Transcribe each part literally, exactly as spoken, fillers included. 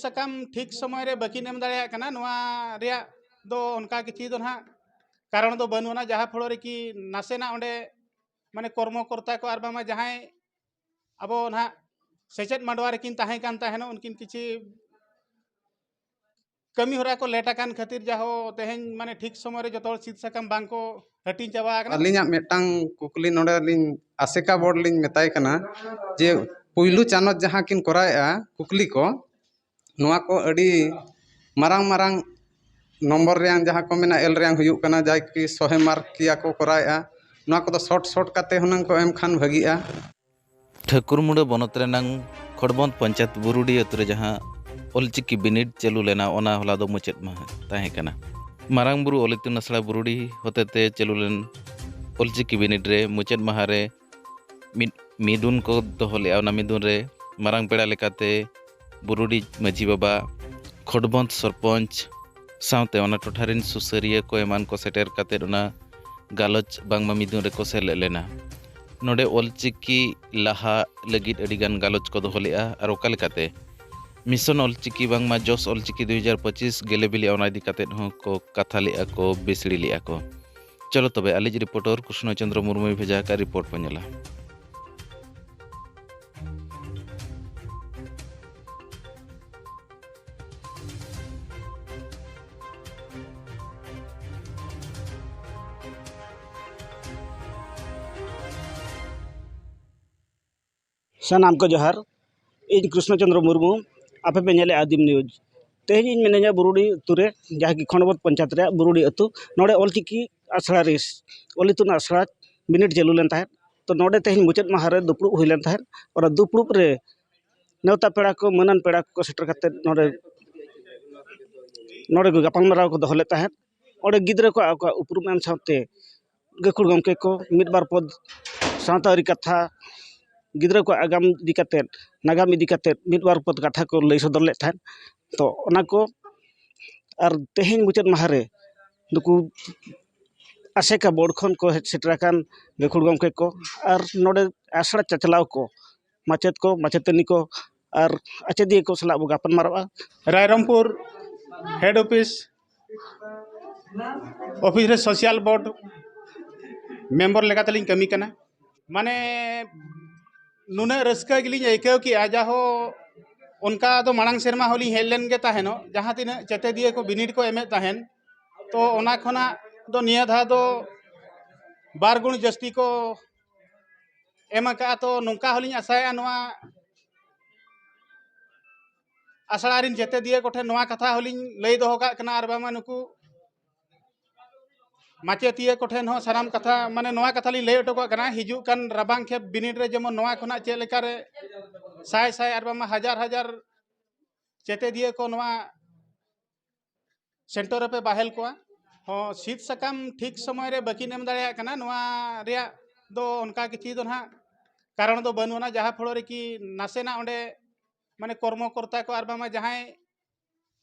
ᱥᱟᱠᱟᱢ ᱴᱷᱤᱠ ᱥᱚᱢᱚᱭ ᱨᱮ ᱵᱟᱹᱠᱤᱱ ᱮᱢ ᱫᱟᱲᱮᱭᱟᱜ ᱠᱟᱱᱟ, ᱱᱚᱣᱟ ᱨᱮᱭᱟᱜ ᱫᱚ ᱚᱱᱠᱟ ᱠᱤᱪᱷᱩ ᱫᱚ ᱱᱟᱦᱟᱜ ᱠᱟᱨᱚᱱ ᱫᱚ ᱵᱟᱹᱱᱩᱜ ᱟᱱᱟ, ᱡᱟᱦᱟᱸ ᱯᱷᱚᱲᱚ ᱨᱮᱠᱤ ᱱᱟᱥᱮᱱᱟᱜ ᱚᱸᱰᱮ ᱢᱟᱱᱮ ᱠᱚᱨᱢᱚᱠᱚᱨᱛᱟ ᱠᱚ ᱟᱨ ᱵᱟᱝᱢᱟ ᱡᱟᱦᱟᱸᱭ ᱟᱵᱚ ᱱᱟᱦᱟᱜ ᱥᱮᱪᱮᱫ ᱢᱟᱰᱣᱟ ᱨᱮᱠᱤᱱ ᱛᱟᱦᱮᱸ ᱠᱟᱱ ᱛᱟᱦᱮᱱᱚᱜ, ᱩᱱᱠᱤᱱ ᱠᱤᱪᱷᱤ ᱠᱟᱹᱢᱤ ᱦᱚᱨᱟ ᱠᱚ ᱞᱮᱴ ᱟᱠᱟᱱ ᱠᱷᱟᱹᱛᱤᱨ ᱡᱟᱦᱳ ᱛᱮᱦᱮᱧ ᱢᱟᱱᱮ ᱴᱷᱤᱠ ᱥᱚᱢᱚᱭ ᱨᱮ ᱡᱚᱛᱚ ᱦᱚᱲ ᱥᱤᱫ ᱥᱟᱠᱟᱢ ᱵᱟᱝ ᱠᱚ ᱦᱟᱹᱴᱤᱧ ᱪᱟᱵᱟ ᱟᱠᱟᱱᱟ᱾ ᱟᱹᱞᱤᱧᱟᱜ ᱢᱤᱫᱴᱟᱝ ᱠᱩᱠᱞᱤ ᱱᱚᱰᱮ ᱞᱤᱧ ᱟᱥᱮᱠᱟ ᱵᱳᱨᱰ ᱞᱤᱧ ᱢᱮᱛᱟᱭ ᱠᱟᱱᱟ ᱡᱮ ᱯᱩᱭᱞᱩ ᱪᱟᱱᱚᱪ ᱡᱟᱦᱟᱸ ᱠᱤᱱ ᱠᱚᱨᱟᱣᱮᱫᱼᱟ ᱠᱩᱠᱞᱤ ᱠᱚ, ᱱᱚᱣᱟ ᱠᱚ ᱟᱹᱰᱤ ᱢᱟᱨᱟᱝ ᱢᱟᱨᱟᱝ ᱱᱚᱢᱵᱚᱨ ᱨᱮᱭᱟᱝ ᱡᱟᱦᱟᱸ ᱠᱚ ᱢᱮᱱᱟ ᱮᱞ ᱨᱮᱭᱟᱝ ᱦᱩᱭᱩᱜ ᱠᱟᱱᱟ, ᱡᱟᱦᱟᱸᱭ ᱠᱤ ᱥᱚᱦᱮ ᱢᱟᱨᱠ ᱠᱤᱭᱟ ᱠᱚ ᱠᱚᱨᱟᱣᱮᱫᱼᱟ, ᱱᱚᱣᱟ ᱠᱚᱫᱚ ᱥᱚᱨᱴ ᱥᱚᱨᱴ ᱠᱟᱛᱮ ᱦᱩᱱᱟᱹᱝ ᱠᱚ ᱮᱢ ᱠᱷᱟᱱ ᱵᱷᱟᱹᱜᱤᱜᱼᱟ᱾ ᱴᱷᱟᱹᱠᱩᱨᱢᱩᱰᱟᱹ ᱵᱚᱱᱚᱛ ᱨᱮᱱᱟᱝ ᱠᱷᱚᱲᱵᱚᱸᱫᱽ ᱯᱚᱧᱪᱟᱭᱮᱛ ᱵᱩᱨᱩᱰᱤ ᱟᱹᱛᱩ ᱨᱮ ᱡᱟᱦᱟᱸ ᱚᱞᱪᱤᱠᱤ ᱵᱤᱱᱤᱰ ᱪᱟᱹᱞᱩ ᱞᱮᱱᱟ, ᱚᱱᱟ ᱦᱚᱞᱟ ᱫᱚ ᱢᱩᱪᱟᱹᱫ ᱢᱟᱦᱟ ᱛᱟᱦᱮᱸ ᱠᱟᱱᱟ᱾ ᱢᱟᱨᱟᱝ ᱵᱩᱨᱩ ᱚᱞ ᱤᱛᱩᱱ ᱟᱥᱲᱟ ᱵᱩᱨᱩᱰᱤ ᱦᱚᱛᱮᱛᱮ ᱪᱟᱹᱞᱩ ᱞᱮᱱ ᱚᱞᱪᱤᱠᱤ ᱵᱤᱱᱤᱰ ᱨᱮ ᱢᱩᱪᱟᱹᱫ ᱢᱟᱦᱟ ᱨᱮ ᱢᱤᱫ ᱢᱤᱫᱩᱱ ᱠᱚ ᱫᱚᱦᱚ ᱞᱮᱫᱼᱟ᱾ ᱚᱱᱟ ᱢᱤᱫᱩᱱ ᱨᱮ ᱢᱟᱨᱟᱝ ᱯᱮᱲᱟ ᱞᱮᱠᱟᱛᱮ ᱵᱩᱨᱩᱰᱤ ᱢᱟᱹᱡᱷᱤ ᱵᱟᱵᱟ, ᱠᱷᱚᱰᱵᱚᱸᱫᱽ ᱥᱚᱨᱯᱚᱧᱪ ᱥᱟᱶᱛᱮ ᱚᱱᱟ ᱴᱚᱴᱷᱟ ᱨᱮᱱ ᱥᱩᱥᱟᱹᱨᱤᱭᱟᱹ ᱠᱚ ᱮᱢᱟᱱ ᱠᱚ ᱥᱮᱴᱮᱨ ᱠᱟᱛᱮᱫ ᱚᱱᱟ ᱜᱟᱞᱚᱪ ᱵᱟᱝᱢᱟ ᱢᱤᱫᱩᱱ ᱨᱮᱠᱚ ᱥᱮᱞᱮᱫ ᱞᱮᱱᱟ᱾ ᱱᱚᱰᱮ ᱚᱞᱪᱤᱠᱤ ᱞᱟᱦᱟ ᱞᱟᱹᱜᱤᱫ ᱟᱹᱰᱤᱜᱟᱱ ᱜᱟᱞᱚᱪ ᱠᱚ ᱫᱚᱦᱚ ᱞᱮᱫᱼᱟ ᱟᱨ ᱚᱠᱟ ᱞᱮᱠᱟᱛᱮ ᱢᱤᱥᱚᱱ ᱚᱞᱪᱤᱠᱤ ᱵᱟᱝᱢᱟ ᱡᱚᱥ ᱚᱞᱪᱤᱠᱤ ᱫᱩ ᱦᱟᱡᱟᱨ ᱯᱚᱸᱪᱤᱥ ᱜᱮᱞᱮ ᱵᱤᱞᱤᱜᱼᱟ, ᱚᱱᱟ ᱤᱫᱤ ᱠᱟᱛᱮᱫ ᱦᱚᱸ ᱠᱚ ᱠᱟᱛᱷᱟ ᱞᱮᱫᱼᱟ ᱠᱚ, ᱵᱤᱥᱲᱤ ᱞᱮᱫᱼᱟ ᱠᱚ᱾ ᱪᱚᱞᱚ ᱛᱚᱵᱮ, ᱟᱞᱮᱭᱤᱡ ᱨᱤᱯᱳᱨᱴᱚᱨ ᱠᱨᱤᱥᱱᱚ ᱪᱚᱸᱫᱽᱨᱚ ᱢᱩᱨᱢᱩᱭ ᱵᱷᱮᱡᱟ ᱟᱠᱟᱫ ᱨᱤᱯᱳᱨᱴ ᱵᱚᱱ ᱧᱮᱞᱟ᱾ ᱥᱟᱱᱟᱢ ᱠᱚ ᱡᱚᱦᱟᱨ, ᱤᱧ ᱠᱨᱤᱥᱱᱚ ᱪᱚᱸᱫᱽᱨᱚ ᱢᱩᱨᱢᱩ, ᱟᱯᱮ ᱯᱮ ᱧᱮᱞᱮᱫᱼᱟ ᱟᱹᱫᱤᱢ ᱱᱤᱭᱩᱡᱽ᱾ ᱛᱮᱦᱮᱧ ᱤᱧ ᱢᱤᱱᱟᱹᱧᱟ ᱵᱩᱨᱩᱰᱤ ᱟᱹᱛᱩ ᱨᱮ, ᱡᱟᱦᱟᱸ ᱠᱤ ᱠᱷᱚᱸᱰᱵᱚᱛ ᱯᱚᱧᱪᱟᱭᱮᱛ ᱨᱮᱭᱟᱜ ᱵᱩᱨᱩᱰᱤ ᱟᱹᱛᱩ᱾ ᱱᱚᱰᱮ ᱚᱞᱪᱤᱠᱤ ᱟᱥᱲᱟ ᱨᱮ, ᱚᱞ ᱤᱛᱩᱱ ᱟᱥᱲᱟ ᱵᱤᱱᱤᱰ ᱪᱟᱹᱞᱩ ᱞᱮᱱ ᱛᱟᱦᱮᱸᱫ᱾ ᱛᱚ, ᱱᱚᱰᱮ ᱛᱮᱦᱮᱧ ᱢᱩᱪᱟᱹᱫ ᱢᱟᱦᱟ ᱨᱮ ᱫᱩᱯᱲᱩᱵ ᱦᱩᱭ ᱞᱮᱱ ᱛᱟᱦᱮᱸᱫ᱾ ᱚᱱᱟ ᱫᱩᱯᱲᱩᱵ ᱨᱮ ᱱᱮᱣᱛᱟ ᱯᱮᱲᱟ ᱠᱚ, ᱢᱟᱹᱱᱟᱱ ᱯᱮᱲᱟ ᱠᱚ ᱥᱮᱴᱮᱨ ᱠᱟᱛᱮᱫ ᱱᱚᱰᱮ, ᱱᱚᱰᱮ ᱠᱚ ᱜᱟᱯᱟᱞᱢᱟᱨᱟᱣ ᱠᱚ ᱫᱚᱦᱚ ᱞᱮᱫ ᱛᱟᱦᱮᱸᱫ᱾ ᱚᱸᱰᱮ ᱜᱤᱫᱽᱨᱟᱹ ᱠᱚ ᱟᱠᱚᱣᱟᱜ ᱩᱯᱨᱩᱢ ᱮᱢ ᱥᱟᱶᱛᱮ ᱜᱟᱹᱠᱷᱩᱲ ᱜᱚᱢᱠᱮ ᱠᱚ ᱢᱤᱫ ᱵᱟᱨ ᱯᱚᱫ ᱥᱟᱶᱛᱟ ᱟᱹᱨᱤ ᱠᱟᱛᱷᱟ, ᱜᱤᱫᱽᱨᱟᱹ ᱠᱚᱣᱟᱜ ᱟᱜᱟᱢ ᱤᱫᱤ ᱠᱟᱛᱮᱫ, ᱱᱟᱜᱟᱢ ᱤᱫᱤ ᱠᱟᱛᱮᱫ ᱢᱤᱫ ᱵᱟᱨ ᱯᱚᱫ ᱠᱟᱛᱷᱟ ᱠᱚ ᱞᱟᱹᱭ ᱥᱚᱫᱚᱨ ᱞᱮᱫ ᱛᱟᱦᱮᱸᱫ᱾ ᱛᱚ, ᱚᱱᱟ ᱠᱚ ᱟᱨ ᱛᱮᱦᱮᱧ ᱢᱩᱪᱟᱹᱫ ᱢᱟᱦᱟ ᱨᱮ ᱱᱩᱠᱩ ᱟᱥᱮᱠᱟ ᱵᱳᱨᱰ ᱠᱷᱚᱱ ᱠᱚ ᱦᱮᱡ ᱥᱮᱴᱮᱨ ᱟᱠᱟᱱ ᱜᱟᱹᱠᱷᱩᱲ ᱜᱚᱢᱠᱮ ᱠᱚ ᱟᱨ ᱱᱚᱰᱮ ᱟᱥᱲᱟ ᱪᱟᱪᱞᱟᱣ ᱠᱚ, ᱢᱟᱪᱮᱫ ᱠᱚ, ᱢᱟᱪᱮᱛᱟᱹᱱᱤ ᱠᱚ ᱟᱨ ᱟᱪᱮᱫᱤᱭᱟᱹ ᱠᱚ ᱥᱟᱞᱟᱜ ᱵᱚ ᱜᱟᱯᱟᱞ ᱢᱟᱨᱟᱣᱟ᱾ ᱨᱟᱭᱨᱚᱝᱯᱩᱨ ᱦᱮᱰ ᱚᱯᱷᱤᱥ, ᱚᱯᱷᱤᱥ ᱨᱮ ᱥᱳᱥᱟᱞ ᱵᱳᱨᱰ ᱢᱮᱢᱵᱚᱨ ᱞᱮᱠᱟ ᱛᱮᱞᱤᱧ ᱠᱟᱹᱢᱤ ᱠᱟᱱᱟ᱾ ᱢᱟᱱᱮ ᱱᱩᱱᱟᱹᱜ ᱨᱟᱹᱥᱠᱟᱹ ᱜᱮᱞᱤᱧ ᱟᱹᱭᱠᱟᱹᱣ ᱠᱮᱜᱼᱟ, ᱡᱟᱦᱳ ᱚᱱᱠᱟ ᱫᱚ ᱢᱟᱲᱟᱝ ᱥᱮᱨᱢᱟ ᱦᱚᱸᱞᱤᱧ ᱦᱮᱡ ᱞᱮᱱ ᱜᱮ ᱛᱟᱦᱮᱱᱚᱜ, ᱡᱟᱦᱟᱸ ᱛᱤᱱᱟᱹᱜ ᱪᱮᱛᱮᱫᱤᱭᱟᱹ ᱠᱚ ᱵᱤᱱᱤᱰ ᱠᱚ ᱮᱢᱮᱫ ᱛᱟᱦᱮᱱ, ᱛᱚ ᱚᱱᱟ ᱠᱷᱚᱱᱟᱜ ᱫᱚ ᱱᱤᱭᱟᱹ ᱫᱷᱟᱣ ᱫᱚ ᱵᱟᱨ ᱜᱩᱬ ᱡᱟᱹᱥᱛᱤ ᱠᱚ ᱮᱢ ᱟᱠᱟᱫᱼᱟ᱾ ᱛᱚ ᱱᱚᱝᱠᱟ ᱦᱚᱸᱞᱤᱧ ᱟᱥᱟᱭᱮᱫᱼᱟ, ᱱᱚᱣᱟ ᱟᱥᱲᱟ ᱨᱮᱱ ᱪᱮᱛᱮᱫᱤᱭᱟᱹ ᱠᱚᱴᱷᱮᱱ ᱱᱚᱣᱟ ᱠᱟᱛᱷᱟ ᱦᱚᱸᱞᱤᱧ ᱞᱟᱹᱭ ᱫᱚᱦᱚ ᱠᱟᱜ ᱠᱟᱱᱟ, ᱟᱨ ᱵᱟᱝᱢᱟ ᱱᱩᱠᱩ ᱢᱟᱪᱮᱛᱤᱭᱟᱹ ᱠᱚᱴᱷᱮᱱ ᱦᱚᱸ ᱥᱟᱱᱟᱢ ᱠᱟᱛᱷᱟ, ᱢᱟᱱᱮ ᱱᱚᱣᱟ ᱠᱟᱛᱷᱟ ᱞᱤᱧ ᱞᱟᱹᱭ ᱦᱚᱴᱚ ᱠᱟᱜ ᱠᱟᱱᱟ, ᱦᱤᱡᱩᱜ ᱠᱟᱱ ᱨᱟᱵᱟᱝ ᱠᱷᱮᱯ ᱵᱤᱱᱤᱰ ᱨᱮ ᱡᱮᱢᱚᱱ ᱱᱚᱣᱟ ᱠᱷᱚᱱᱟᱜ ᱪᱮᱫ ᱞᱮᱠᱟᱨᱮ ᱥᱟᱭ ᱥᱟᱭ ᱟᱨ ᱵᱟᱝᱢᱟ ᱦᱟᱡᱟᱨ ᱦᱟᱡᱟᱨ ᱪᱮᱛᱮᱫᱤᱭᱟᱹ ᱠᱚ ᱱᱚᱣᱟ ᱥᱮᱱᱴᱟᱨ ᱨᱮᱯᱮ ᱵᱟᱦᱮᱞ ᱠᱚᱣᱟ᱾ ᱦᱚᱸ, ᱥᱤᱫ ᱥᱟᱠᱟᱢ ᱴᱷᱤᱠ ᱥᱚᱢᱚᱭ ᱨᱮ ᱵᱟᱹᱠᱤᱱ ᱮᱢ ᱫᱟᱲᱮᱭᱟᱜ ᱠᱟᱱᱟ, ᱱᱚᱣᱟ ᱨᱮᱭᱟᱜ ᱫᱚ ᱚᱱᱠᱟ ᱠᱤᱪᱷᱤ ᱫᱚ ᱱᱟᱦᱟᱜ ᱠᱟᱨᱚᱱ ᱫᱚ ᱵᱟᱹᱱᱩᱜ ᱟᱱᱟ, ᱡᱟᱦᱟᱸ ᱯᱷᱚᱲᱚ ᱨᱮᱠᱤ ᱱᱟᱥᱮᱱᱟᱜ ᱚᱸᱰᱮ ᱢᱟᱱᱮ ᱠᱚᱨᱢᱚᱠᱚᱨᱛᱟ ᱠᱚ ᱟᱨ ᱵᱟᱝᱢᱟ ᱡᱟᱦᱟᱸᱭ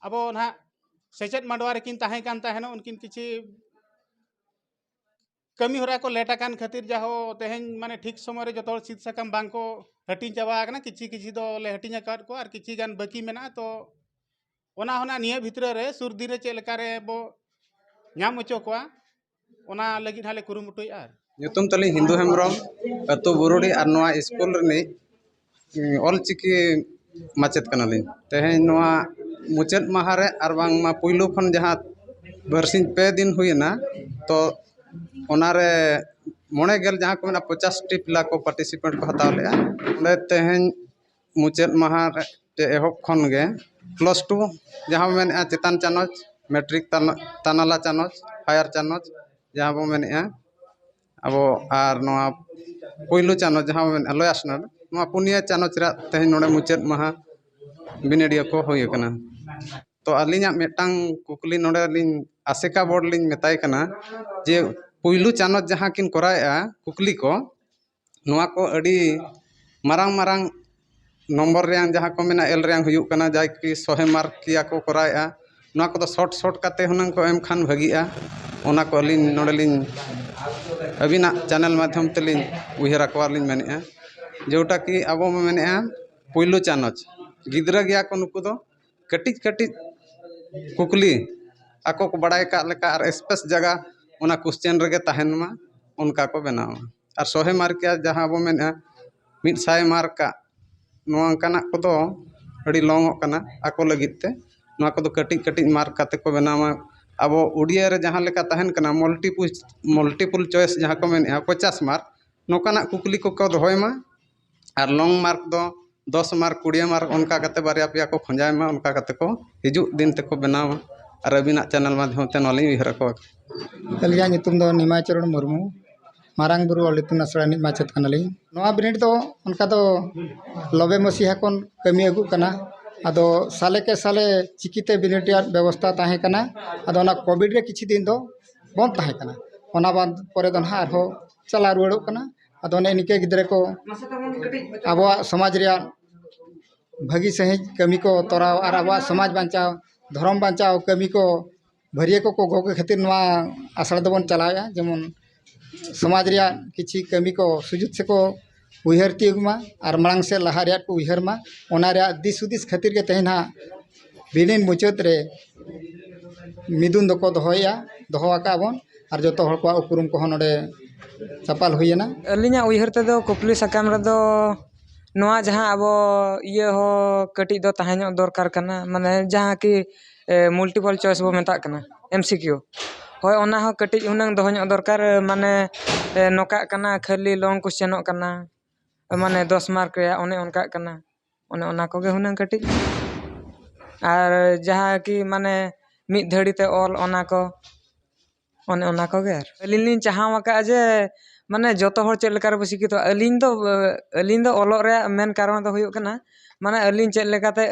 ᱟᱵᱚ ᱱᱟᱦᱟᱜ ᱥᱮᱪᱮᱫ ᱢᱟᱰᱣᱟ ᱨᱮᱠᱤᱱ ᱛᱟᱦᱮᱸ ᱠᱟᱱ ᱛᱟᱦᱮᱱᱚᱜ, ᱩᱱᱠᱤᱱ ᱠᱤᱪᱷᱤ ᱠᱟᱹᱢᱤ ᱦᱚᱨᱟ ᱠᱚ ᱞᱮᱴ ᱟᱠᱟᱱ ᱠᱷᱟᱹᱛᱤᱨ ᱡᱟᱦᱳ ᱛᱮᱦᱮᱧ ᱢᱟᱱᱮ ᱴᱷᱤᱠ ᱥᱚᱢᱚᱭ ᱨᱮ ᱡᱚᱛᱚ ᱦᱚᱲ ᱥᱤᱫ ᱥᱟᱠᱟᱢ ᱵᱟᱝ ᱠᱚ ᱦᱟᱹᱴᱤᱧ ᱪᱟᱵᱟ ᱟᱠᱟᱱᱟ᱾ ᱠᱤᱪᱷᱤ ᱠᱤᱪᱷᱤ ᱫᱚ ᱞᱮ ᱦᱟᱹᱴᱤᱧ ᱟᱠᱟᱫ ᱠᱚᱣᱟ ᱟᱨ ᱠᱤᱪᱷᱤ ᱜᱟᱱ ᱵᱟᱹᱠᱤ ᱢᱮᱱᱟᱜᱼᱟ᱾ ᱛᱚ ᱚᱱᱟ ᱦᱚᱸ ᱱᱟᱜ ᱱᱤᱭᱟᱹ ᱵᱷᱤᱛᱨᱤ ᱨᱮ ᱥᱩᱨ ᱫᱤᱱ ᱨᱮ ᱪᱮᱫ ᱞᱮᱠᱟ ᱨᱮ ᱵᱚ ᱧᱟᱢ ᱦᱚᱪᱚ ᱠᱚᱣᱟ, ᱚᱱᱟ ᱞᱟᱹᱜᱤᱫ ᱦᱟᱸᱜ ᱞᱮ ᱠᱩᱨᱩᱢᱩᱴᱩᱭᱮᱫᱼᱟ᱾ ᱟᱨ ᱧᱩᱛᱩᱢ ᱛᱟᱹᱞᱤᱧ ᱦᱤᱱᱫᱩ ᱦᱮᱢᱵᱨᱚᱢ, ᱟᱹᱛᱩ ᱵᱩᱨᱩᱰᱤ, ᱟᱨ ᱱᱚᱣᱟ ᱥᱠᱩᱞ ᱨᱤᱱᱤᱡ, ᱩᱸ, ᱚᱞᱪᱤᱠᱤ ᱢᱟᱪᱮᱫ ᱠᱟᱱᱟᱞᱤᱧ᱾ ᱛᱮᱦᱮᱧ ᱱᱚᱣᱟ ᱢᱩᱪᱟᱹᱫ ᱢᱟᱦᱟ ᱨᱮ ᱟᱨ ᱵᱟᱝᱢᱟ ᱯᱩᱭᱞᱩ ᱠᱷᱚᱱ ᱡᱟᱦᱟᱸ ᱵᱟᱨᱥᱤᱧ ᱯᱮ ᱫᱤᱱ ᱦᱩᱭᱮᱱᱟ, ᱛᱚ ᱚᱱᱟᱨᱮ ᱢᱚᱬᱮ ᱜᱮᱞ, ᱡᱟᱦᱟᱸ ᱠᱚ ᱢᱮᱱᱟ ᱯᱚᱪᱟᱥ ᱴᱤ ᱯᱞᱟ ᱠᱚ ᱯᱟᱨᱴᱤᱥᱤᱯᱮᱱᱴ ᱠᱚ ᱦᱟᱛᱟᱣ ᱞᱮᱫᱼᱟ᱾ ᱚᱸᱰᱮ ᱛᱮᱦᱮᱧ ᱢᱩᱪᱟᱹᱫ ᱢᱟᱦᱟ ᱨᱮ ᱪᱮ ᱮᱦᱚᱵ ᱠᱷᱚᱱ ᱜᱮ ᱯᱞᱟᱥ ᱴᱩ, ᱡᱟᱦᱟᱸ ᱵᱚ ᱢᱮᱱᱮᱫᱼᱟ ᱪᱮᱛᱟᱱ ᱪᱟᱱᱚᱪ, ᱢᱮᱴᱨᱤᱠ ᱛᱟᱱ-, ᱛᱟᱱᱟᱞᱟ ᱪᱟᱱᱚᱪ, ᱦᱟᱭᱟᱨ ᱪᱟᱱᱚᱪ, ᱡᱟᱦᱟᱸ ᱵᱚ ᱢᱮᱱᱮᱫᱼᱟ ᱟᱵᱚ, ᱟᱨ ᱱᱚᱣᱟ ᱯᱩᱭᱞᱩ ᱪᱟᱱᱚᱪ, ᱡᱟᱦᱟᱸ ᱵᱚ ᱢᱮᱱᱮᱫᱼᱟ ᱞᱳᱭᱟᱨ ᱥᱴᱮᱱᱰᱟᱨᱰ, ᱱᱚᱣᱟ ᱯᱩᱱᱭᱟᱹ ᱪᱟᱱᱚᱪ ᱨᱮᱭᱟᱜ ᱛᱮᱦᱮᱧ ᱱᱚᱰᱮ ᱢᱩᱪᱟᱹᱫ ᱢᱟᱦᱟ ᱵᱤᱱᱤᱰᱤᱭᱟᱹ ᱠᱚ ᱦᱩᱭ ᱟᱠᱟᱱᱟ᱾ ᱛᱚ ᱟᱹᱞᱤᱧᱟᱜ ᱢᱤᱫᱴᱟᱝ ᱠᱩᱠᱞᱤ ᱱᱚᱰᱮ ᱞᱤᱧ ᱟᱥᱮᱠᱟ ᱵᱳᱨᱰ ᱞᱤᱧ ᱢᱮᱛᱟᱭ ᱠᱟᱱᱟ ᱡᱮ ᱯᱩᱭᱞᱩ ᱪᱟᱱᱚᱪ ᱡᱟᱦᱟᱸ ᱠᱤᱱ ᱠᱚᱨᱟᱣᱮᱫᱼᱟ ᱠᱩᱠᱞᱤ ᱠᱚ, ᱱᱚᱣᱟ ᱠᱚ ᱟᱹᱰᱤ ᱢᱟᱨᱟᱝ ᱢᱟᱨᱟᱝ ᱱᱚᱢᱵᱚᱨ ᱨᱮᱭᱟᱝ ᱡᱟᱦᱟᱸ ᱠᱚ ᱢᱮᱱᱟ ᱮᱞ ᱨᱮᱭᱟᱝ ᱦᱩᱭᱩᱜ ᱠᱟᱱᱟ, ᱡᱟᱦᱟᱸᱭ ᱠᱤ ᱥᱚᱦᱮ ᱢᱟᱨᱠ ᱠᱤᱭᱟ ᱠᱚ ᱠᱚᱨᱟᱣᱮᱫᱼᱟ, ᱱᱚᱣᱟ ᱠᱚᱫᱚ ᱥᱚᱨᱴ ᱥᱚᱨᱴ ᱠᱟᱛᱮ ᱦᱩᱱᱟᱹᱝ ᱠᱚ ᱮᱢ ᱠᱷᱟᱱ ᱵᱷᱟᱹᱜᱤᱜᱼᱟ᱾ ᱚᱱᱟ ᱠᱚ ᱟᱹᱞᱤᱧ ᱱᱚᱰᱮᱞᱤᱧ ᱟᱹᱵᱤᱱᱟᱜ ᱪᱮᱱᱮᱞ ᱢᱟᱫᱽᱫᱷᱚᱢ ᱛᱮᱞᱤᱧ ᱩᱭᱦᱟᱹᱨ ᱟᱠᱚᱣᱟ ᱞᱤᱧ ᱢᱮᱱᱮᱫᱼᱟ᱾ ᱡᱮᱴᱟ ᱠᱤ ᱟᱵᱚ ᱵᱚ ᱢᱮᱱᱮᱫᱼᱟ ᱯᱩᱭᱞᱩ ᱪᱟᱱᱟᱪ ᱜᱤᱫᱽᱨᱟᱹ ᱜᱮᱭᱟ ᱠᱚ ᱱᱩᱠᱩ ᱫᱚ᱾ ᱠᱟᱹᱴᱤᱡ ᱠᱟᱹᱴᱤᱡ ᱠᱩᱠᱞᱤ ᱟᱠᱚ ᱠᱚ ᱵᱟᱲᱟᱭ ᱠᱟᱜ ᱞᱮᱠᱟ ᱟᱨ ᱥᱯᱮᱥ ᱡᱟᱭᱜᱟ ᱚᱱᱟ ᱠᱚᱥᱪᱮᱱ ᱨᱮᱜᱮ ᱛᱟᱦᱮᱱ ᱢᱟ, ᱚᱱᱠᱟ ᱠᱚ ᱵᱮᱱᱟᱣᱟ᱾ ᱟᱨ ᱥᱚᱦᱮ ᱢᱟᱨᱠ ᱡᱟᱦᱟᱸ ᱵᱚ ᱢᱮᱱᱮᱫᱼᱟ, ᱢᱤᱫ ᱥᱟᱭ ᱢᱟᱨᱠ ᱟᱜ, ᱱᱚᱣᱟ ᱚᱱᱠᱟᱱᱟᱜ ᱠᱚᱫᱚ ᱟᱹᱰᱤ ᱞᱚᱝᱚᱜ ᱠᱟᱱᱟ ᱟᱠᱚ ᱞᱟᱹᱜᱤᱫ ᱛᱮ᱾ ᱱᱚᱣᱟ ᱠᱚᱫᱚ ᱠᱟᱹᱴᱤᱡ ᱠᱟᱹᱴᱤᱡ ᱢᱟᱨᱠ ᱠᱟᱛᱮ ᱠᱚ ᱵᱮᱱᱟᱣᱟ᱾ ᱟᱵᱚ ᱩᱰᱤᱭᱟ ᱨᱮ ᱡᱟᱦᱟᱸ ᱞᱮᱠᱟ ᱛᱟᱦᱮᱱ ᱠᱟᱱᱟ, ᱢᱟᱞᱴᱤᱯᱩᱞ ᱢᱟᱞᱴᱤᱯᱩᱞ ᱪᱚᱭᱮᱥ ᱡᱟᱦᱟᱸ ᱠᱚ ᱢᱮᱱᱮᱫᱼᱟ, ᱯᱚᱪᱟᱥ ᱢᱟᱨᱠ, ᱱᱚᱝᱠᱟᱱᱟᱜ ᱠᱩᱠᱞᱤ ᱠᱚᱠᱚ ᱫᱚᱦᱚᱭ ᱢᱟ᱾ ᱟᱨ ᱞᱚᱝ ᱢᱟᱨᱠ ᱫᱚ ᱫᱚᱥ ᱢᱟᱨᱠ, ᱠᱩᱲᱤ ᱢᱟᱨᱠ, ᱚᱱᱠᱟ ᱠᱟᱛᱮ ᱵᱟᱨᱭᱟ ᱯᱮᱭᱟ ᱠᱚ ᱠᱷᱚᱸᱡᱟᱭ ᱢᱟ, ᱚᱱᱠᱟ ᱠᱟᱛᱮ ᱠᱚ ᱦᱤᱡᱩᱜ ᱫᱤᱱ ᱛᱮᱠᱚ ᱵᱮᱱᱟᱣᱟ᱾ ᱟᱨ ᱟᱹᱵᱤᱱᱟᱜ ᱪᱮᱱᱮᱞ ᱢᱟᱫᱽᱫᱷᱚᱢ ᱛᱮ ᱱᱚᱣᱟ ᱞᱤᱧ ᱩᱭᱦᱟᱹᱨ ᱟᱠᱚᱣᱟ᱾ ᱟᱹᱞᱤᱧᱟᱜ ᱧᱩᱛᱩᱢ ᱫᱚ ᱱᱤᱢᱟᱭ ᱪᱚᱨᱚᱬ ᱢᱩᱨᱢᱩ, ᱢᱟᱨᱟᱝ ᱵᱩᱨᱩ ᱚᱞ ᱤᱛᱩᱱ ᱟᱥᱲᱟ ᱨᱤᱱᱤᱡ ᱢᱟᱪᱮᱫ ᱠᱟᱱᱟᱞᱤᱧ᱾ ᱱᱚᱣᱟ ᱵᱤᱱᱤᱰ ᱫᱚ ᱚᱱᱠᱟ ᱫᱚ ᱞᱚᱵᱮ ᱢᱟᱹᱥᱤᱦᱟ ᱠᱷᱚᱱ ᱠᱟᱹᱢᱤ ᱟᱹᱜᱩᱜ ᱠᱟᱱᱟ᱾ ᱟᱫᱚ ᱥᱟᱞᱮ ᱠᱮ ᱥᱟᱞᱮ ᱪᱤᱠᱤᱛᱮ ᱵᱤᱱᱤᱰ ᱨᱮᱭᱟᱜ ᱵᱮᱵᱚᱥᱛᱷᱟ ᱛᱟᱦᱮᱸ ᱠᱟᱱᱟ᱾ ᱟᱫᱚ ᱚᱱᱟ ᱠᱳᱵᱷᱤᱰ ᱨᱮ ᱠᱤᱪᱷᱩ ᱫᱤᱱ ᱫᱚ ᱵᱚᱱᱫ ᱛᱟᱦᱮᱸ ᱠᱟᱱᱟ, ᱚᱱᱟ ᱵᱟᱫ ᱯᱚᱨᱮ ᱫᱚ ᱱᱟᱦᱟᱜ ᱟᱨᱦᱚᱸ ᱪᱟᱞᱟᱣ ᱨᱩᱣᱟᱹᱲᱚᱜ ᱠᱟᱱᱟ᱾ ᱟᱫᱚ ᱚᱱᱮ ᱤᱱᱠᱟᱹ ᱜᱤᱫᱽᱨᱟᱹ ᱠᱚ ᱟᱵᱚᱣᱟᱜ ᱥᱚᱢᱟᱡᱽ ᱨᱮᱭᱟᱜ ᱵᱷᱟᱹᱜᱤ ᱥᱟᱺᱦᱤᱡ ᱠᱟᱹᱢᱤ ᱠᱚ ᱛᱚᱨᱟᱣ ᱟᱨ ᱟᱵᱚᱣᱟᱜ ᱥᱚᱢᱟᱡᱽ ᱵᱟᱧᱪᱟᱣ, ᱫᱷᱚᱨᱚᱢ ᱵᱟᱧᱪᱟᱣ ᱠᱟᱹᱢᱤ ᱠᱚ ᱵᱷᱟᱹᱨᱭᱟᱹ ᱠᱚᱠᱚ ᱜᱚᱜ ᱠᱷᱟᱹᱛᱤᱨ ᱱᱚᱣᱟ ᱟᱥᱲᱟ ᱫᱚᱵᱚᱱ ᱪᱟᱞᱟᱣᱮᱫᱼᱟ᱾ ᱡᱮᱢᱚᱱ ᱥᱚᱢᱟᱡᱽ ᱨᱮᱭᱟᱜ ᱠᱤᱪᱷᱤ ᱠᱟᱹᱢᱤ ᱠᱚ ᱥᱩᱡᱩᱛ ᱥᱮᱠᱚ ᱩᱭᱦᱟᱹᱨ ᱛᱤᱭᱳᱜ ᱢᱟ ᱟᱨ ᱢᱟᱲᱟᱝ ᱥᱮᱫ ᱞᱟᱦᱟ ᱨᱮᱭᱟᱜ ᱠᱚ ᱩᱭᱦᱟᱹᱨ ᱢᱟ᱾ ᱚᱱᱟ ᱨᱮᱭᱟᱜ ᱫᱤᱥ ᱦᱩᱫᱤᱥ ᱠᱷᱟᱹᱛᱤᱨ ᱜᱮ ᱛᱮᱦᱮᱧ ᱦᱟᱸᱜ ᱵᱤᱱᱤᱰ ᱢᱩᱪᱟᱹᱫ ᱨᱮ ᱢᱤᱫᱩᱱ ᱫᱚᱠᱚ ᱫᱚᱦᱚᱭᱮᱫᱼᱟ, ᱫᱚᱦᱚ ᱟᱠᱟᱫ ᱵᱚᱱ᱾ ᱟᱨ ᱡᱚᱛᱚ ᱦᱚᱲ ᱠᱚᱣᱟᱜ ᱩᱯᱨᱩᱢ ᱠᱚᱦᱚᱸ ᱱᱚᱰᱮ ᱪᱟᱯᱟᱞ ᱦᱩᱭᱮᱱᱟ᱾ ᱟᱹᱞᱤᱧᱟᱜ ᱩᱭᱦᱟᱹᱨ ᱛᱮᱫᱚ ᱠᱩᱠᱞᱤ ᱥᱟᱠᱟᱢ ᱨᱮᱫᱚ ᱱᱚᱣᱟ ᱡᱟᱦᱟᱸ ᱟᱵᱚ ᱤᱭᱟᱹ ᱦᱚᱸ ᱠᱟᱹᱴᱤᱡ ᱫᱚ ᱛᱟᱦᱮᱸ ᱧᱚᱜ ᱫᱚᱨᱠᱟᱨ ᱠᱟᱱᱟ, ᱢᱟᱱᱮ ᱡᱟᱦᱟᱸ ᱠᱤ ᱢᱟᱞᱴᱤᱯᱚᱞ ᱪᱚᱭᱮᱥ ᱵᱚ ᱢᱮᱛᱟᱜ ᱠᱟᱱᱟ, ᱮᱢᱥᱤᱠᱤᱭᱩ, ᱦᱳᱭ, ᱚᱱᱟ ᱦᱚᱸ ᱠᱟᱹᱴᱤᱡ ᱦᱩᱱᱟᱹᱝ ᱫᱚᱦᱚ ᱧᱚᱜ ᱫᱚᱨᱠᱟᱨ᱾ ᱢᱟᱱᱮ ᱱᱚᱝᱠᱟᱜ ᱠᱟᱱᱟ, ᱠᱷᱟᱹᱞᱤ ᱞᱚᱝ ᱠᱚᱥᱪᱮᱱᱚᱜ ᱠᱟᱱᱟ, ᱢᱟᱱᱮ ᱫᱚᱥ ᱢᱟᱨᱠ ᱨᱮᱭᱟᱜ ᱚᱱᱮ ᱚᱱᱠᱟᱜ ᱠᱟᱱᱟ᱾ ᱚᱱᱮ ᱚᱱᱟ ᱠᱚᱜᱮ ᱦᱩᱱᱟᱹᱝ ᱠᱟᱹᱴᱤᱡ, ᱟᱨ ᱡᱟᱦᱟᱸ ᱠᱤ ᱢᱟᱱᱮ ᱢᱤᱫ ᱫᱷᱟᱹᱲᱤ ᱛᱮ ᱚᱞ, ᱚᱱᱟ ᱠᱚ, ᱚᱱᱮ ᱚᱱᱟ ᱠᱚᱜᱮ᱾ ᱟᱨ ᱟᱹᱞᱤᱧ ᱞᱤᱧ ᱪᱟᱦᱟᱣ ᱟᱠᱟᱫᱼᱟ ᱡᱮ ᱢᱟᱱᱮ ᱡᱚᱛᱚ ᱦᱚᱲ ᱪᱮᱫ ᱞᱮᱠᱟ ᱨᱮᱵᱚ ᱥᱤᱠᱠᱷᱤᱛᱚᱜᱼᱟ᱾ ᱟᱹᱞᱤᱧ ᱫᱚ, ᱟᱹᱞᱤᱧ ᱫᱚ ᱚᱞᱚᱜ ᱨᱮᱭᱟᱜ ᱢᱮᱱ ᱠᱟᱨᱚᱱ ᱫᱚ ᱦᱩᱭᱩᱜ ᱠᱟᱱᱟ, ᱢᱟᱱᱮ ᱟᱹᱞᱤᱧ ᱪᱮᱫ ᱞᱮᱠᱟᱛᱮ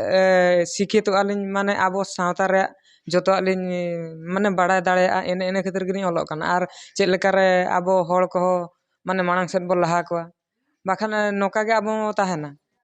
ᱥᱤᱠᱠᱷᱤᱛᱚᱜᱼᱟ ᱞᱤᱧ, ᱢᱟᱱᱮ ᱟᱵᱚ ᱥᱟᱶᱛᱟ ᱨᱮᱭᱟᱜ ᱡᱚᱛᱚᱣᱟᱜ ᱞᱤᱧ ᱢᱟᱱᱮ ᱵᱟᱲᱟᱭ ᱫᱟᱲᱮᱭᱟᱜᱼᱟ, ᱮᱱᱮ ᱤᱱᱟᱹ ᱠᱷᱟᱹᱛᱤᱨ ᱜᱮᱞᱤᱧ ᱚᱞᱚᱜ ᱠᱟᱱᱟ᱾ ᱟᱨ ᱪᱮᱫ ᱞᱮᱠᱟᱨᱮ ᱟᱵᱚ ᱦᱚᱲ ᱠᱚᱦᱚᱸ ᱢᱟᱱᱮ ᱢᱟᱲᱟᱝ ᱥᱮᱫ ᱵᱚ ᱞᱟᱦᱟ ᱠᱚᱣᱟ, ᱵᱟᱠᱷᱟᱱ ᱱᱚᱝᱠᱟ ᱜᱮ ᱟᱵᱚ ᱛᱟᱦᱮᱱᱟ᱾